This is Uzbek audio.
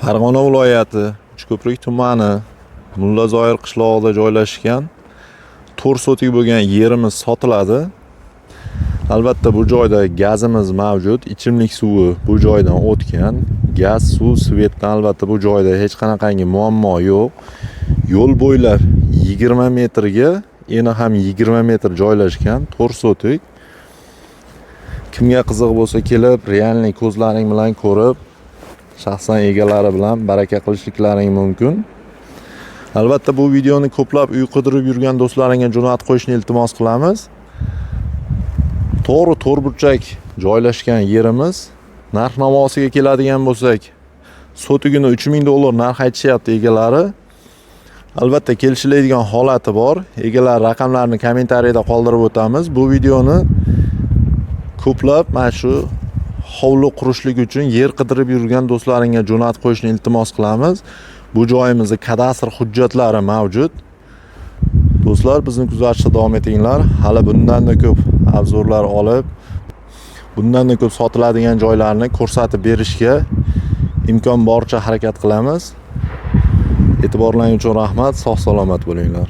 Farg'ona viloyati Uchko'prik tumani Mullazoir qishlog'ida joylashgan 4 sotik bo'lgan yerimiz sotiladi. Albatta bu joyda gazimiz mavjud, ichimlik suvi bu joydan o'tgan. Gaz, suv, svetdan albatta bu joyda hech qanaqangi muammo yo'q. Yo'l bo'ylab 20 metrga, eni ham 20 metr joylashgan 4 sotik. Kimga qiziq bo'lsa kelib, реальный ko'zlaring bilan ko'rib, shaxsan egalari bilan baraka qilishliklaring mumkin. Albatta bu videoni ko'plab uy qidirib yurgan do'stlaringga jo'natib qo'yishni iltimos qilamiz. To'g'ri to'rtburchak joylashgan yerimiz. Narx navosiga keladigan bo'lsak, sotigini 3000 dollar narx aytishyapti egalari. Albatta kelishiladigan holati bor. Egalar raqamlarini kommentariyada qoldirib o'tamiz. Bu videoni ko'plab mana shu hovli qurishlik uchun yer qidirib yurgan do'stlaringga jo'natib qo'yishni iltimos qilamiz. Bu joyimizda kadastr hujjatlari mavjud. Do'stlar, bizni kuzatishda davom etinglar. Hali bundan-da ko'p обзор lar olib, bundan-da ko'p sotiladigan joylarni ko'rsatib berishga imkon boricha harakat qilamiz. E'tiborlaring uchun rahmat. Sog' salomat bo'linglar.